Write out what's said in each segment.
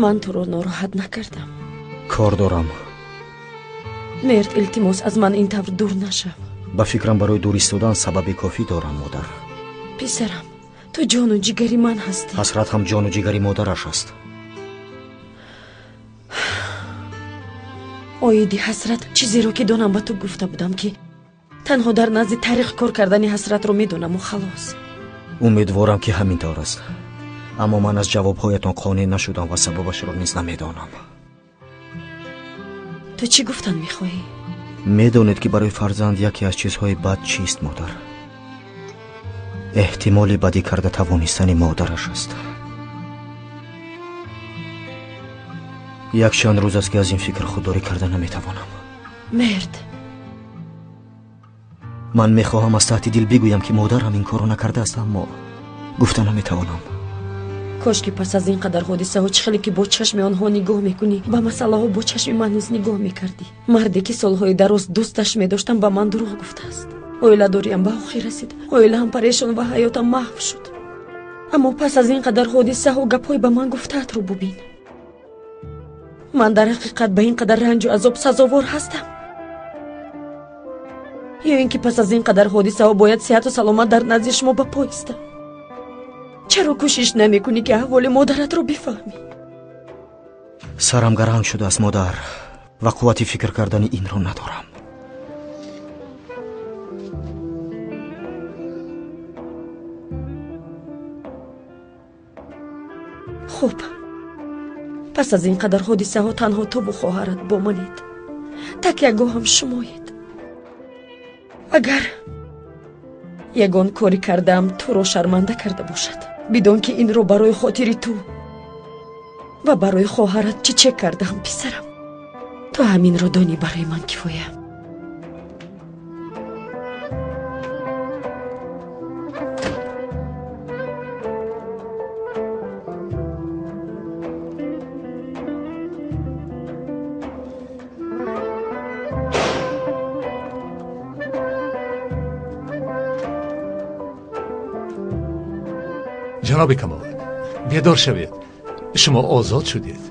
Ман туро нороҳат накардам. Кор дорам. Мерд, илтимос, аз ман ин тавр дур нашав. Ба фикрам барои дур истодан сабаби кофӣ дорам, модар. Писарам, ту ҷону ҷигари ман ҳастӣ. Ҳасрат ҳам ҷону ҷигари модараш аст. Оиди Ҳасрат чизеро ки донам ба ту гуфта будам, ки танҳо дар назди таърих кор кардани Ҳасратро медонаму халос. Умедворам, ки ҳамин тавр аст. Аммо ман аз ҷавобҳоятон қонеъ нашудам ва сабабашро низ намедонам. Ту чӣ гуфтан мехоҳӣ? Медонед, ки барои фарзанд яке аз чизҳои бад чист, модар? Эҳтимоли бадӣ карда тавонистани модараш аст. Якчанд рӯз аст, ки аз ин фикр худдорӣ карда наметавонам. Мерд, ман мехоҳам аз таҳти дил бигӯям, ки модарам ин корро накардааст, аммо гуфта наметавонам. Кош ки пас аз ин қадар ҳодисаҳо чӣ хеле ки бо чашми онҳо нигоҳ мекунӣ, ба масъалаҳо бо чашми ман низ нигоҳ мекардӣ. Марде ки солҳои дароз дӯсташ медоштам, ба ман дурӯғ гуфтааст. Оиладориам ба охир расид, оилаам парешон ва ҳаётам маҳв шуд. Аммо пас аз ин қадар ҳодисаҳо гапҳои ба ман гуфтаатро бубин. Ман дар ҳақиқат ба ин қадар ранҷу азоб сазовор ҳастам? Ё ин ки пас аз ин қадар ҳодисаҳо бояд сиҳату саломат дар назди шумо ба по истам? Чаро кӯшиш намекунӣ, ки аҳволи модаратро бифаҳмӣ? Сарам гаранг шудааст, модар, ва қуввати фикр кардани инро надорам. Хуб, пас аз ин қадар ҳодисаҳо танҳо туву хоҳарат бо манед. Такягоҳам шумоед. Агар ягон кори кардаам туро шарманда карда бошад, бидон, ки инро барои хотири ту ва барои хоҳарат чӣ кардаам, писарам. Ту ҳаминро донӣ барои ман кифоя. Ҷаноби Камол, бедор шавед, шумо озод шудед.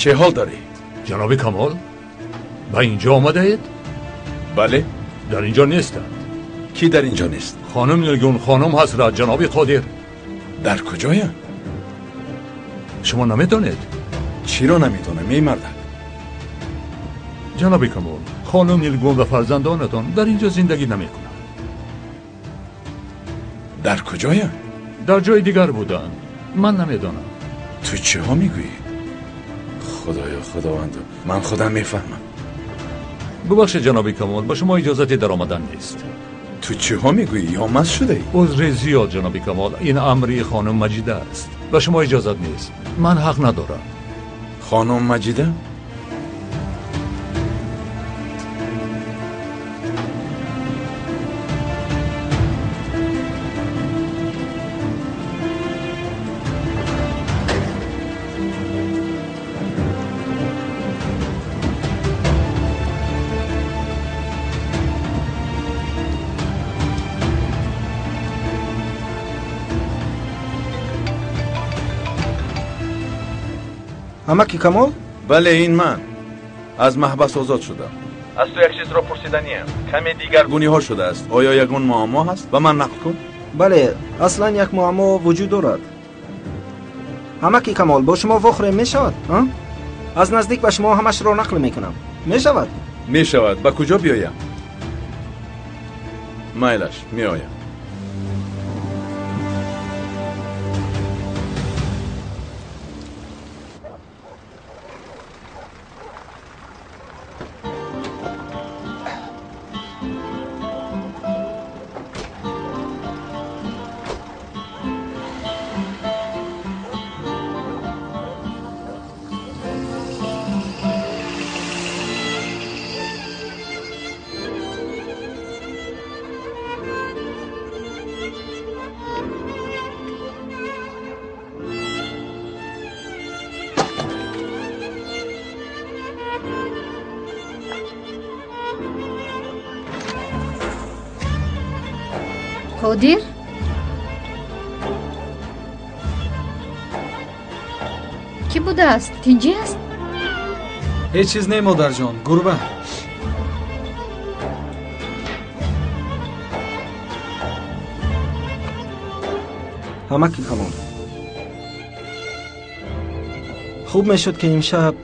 Чӣ ҳол дорӣ? Ҷаноби Камол, ба инҷо омадаед? Бале. Дар инҷо нестанд. Кӣ дар инҷо нест? Хонум Нилгун, хонум Ҳасрат, ҷаноби Қодир. Дар куҷоянд? Шумо намедонед? Чиро намедонам, эй мардак? Ҷаноби Камол, хонум Нилгун ва фарзандонатон дар инҷо зиндагӣ намекунанд. Дар куҷоянд? Дар ҷои дигар буданд. Ман намедонам. Ту чиҳо мегӯӣ? Худоё, худовандо, ман худам мефаҳмам. Бубахшед, ҷаноби Камол, ба шумо иҷозати даромадан нест. Ту чиҳо мегӯӣ? Ё маст шудаӣ? Узри зиёд, ҷаноби Камол, ин амри хонум Маҷида аст. Ба шумо иҷозат нест. Ман ҳақ надорам. Хонум Маҷида? Амаки Камол? Бале, ин ман. Аз маҳбас озод шудам. Аз ту як чизро пурсиданиям. Каме дигаргуниҳо шудааст. Оё ягон муаммо ҳаст? Ба ман нақл кун. Бале, аслан як муаммо вуҷуд дорад. Амаки Камол, бо шумо вохӯрем мешавад? Аз наздик ба шумо ҳамашро нақл мекунам. Мешавад? Мешавад. Ба куҷо биёям? Майлаш, меоям. Қодир? Кӣ будааст? Тинҷӣ аст? Ҳеҷ чиз не, модарҷон, гурба. Амаки Камол, хуб мешуд ки имшаб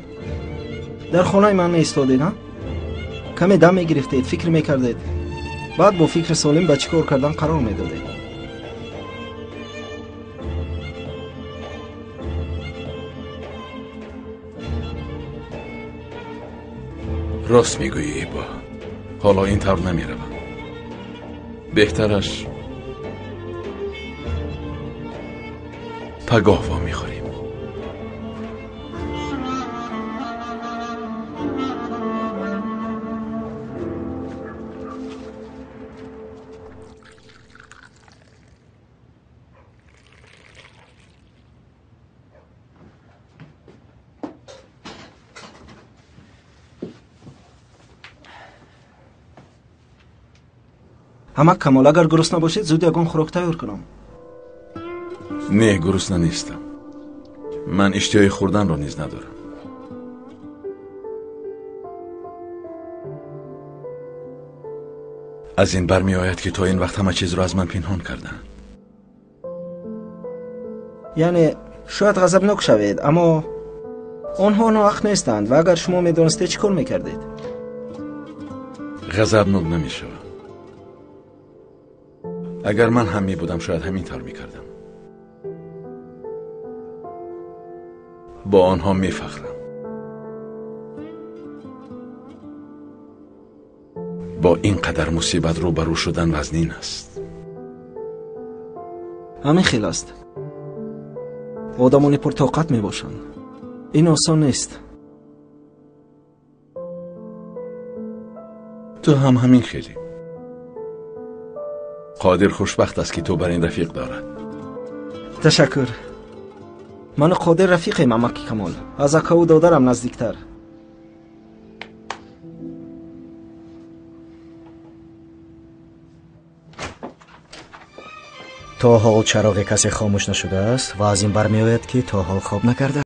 дар хонаи ман меистодед, ҳа? Каме дам мегирифтед, фикр мекардед, баъд бо фикри солим ба чӣ кор кардан қарор медодед. Рост мегӯӣ, Ибо. Ҳоло ин тавр намеравам. Беҳтараш пагоҳ вомехӯрем. Амак Камол, агар гурусна бошед, зуд ягон хӯрок тайёр кунам. Не, гурусна нестам. Ман иштиҳои хӯрданро низ надорам. Аз ин бармеояд, ки то ин вақт ҳама чизро аз ман пинҳон карданд. Яъне шояд ғазабнок шавед, аммо онҳо ноҳақ нестанд ва агар шумо медонистед чӣ кор мекардед? Ғазабнок намешавам. Агар ман ҳам мебудам, шояд ҳамин тавр мекардам. Бо онҳо мефахрам. Бо ин қадар мусибат рӯбарӯ шудан вазнин аст. Ҳамин хел аст. Одамони пуртоқат мебошанд. Ин осон нест. Ту ҳам ҳамин хелӣ. Қодир хушбахт аст, ки ту бар ин рафиқ дорад. Ташаккур. Ману Қодир рафиқем, амаки Камол. Аз акаву додарам наздиктар. То ҳол чароғи касе хомӯш нашудааст ва аз ин бармеояд, ки то ҳол хоб накарда.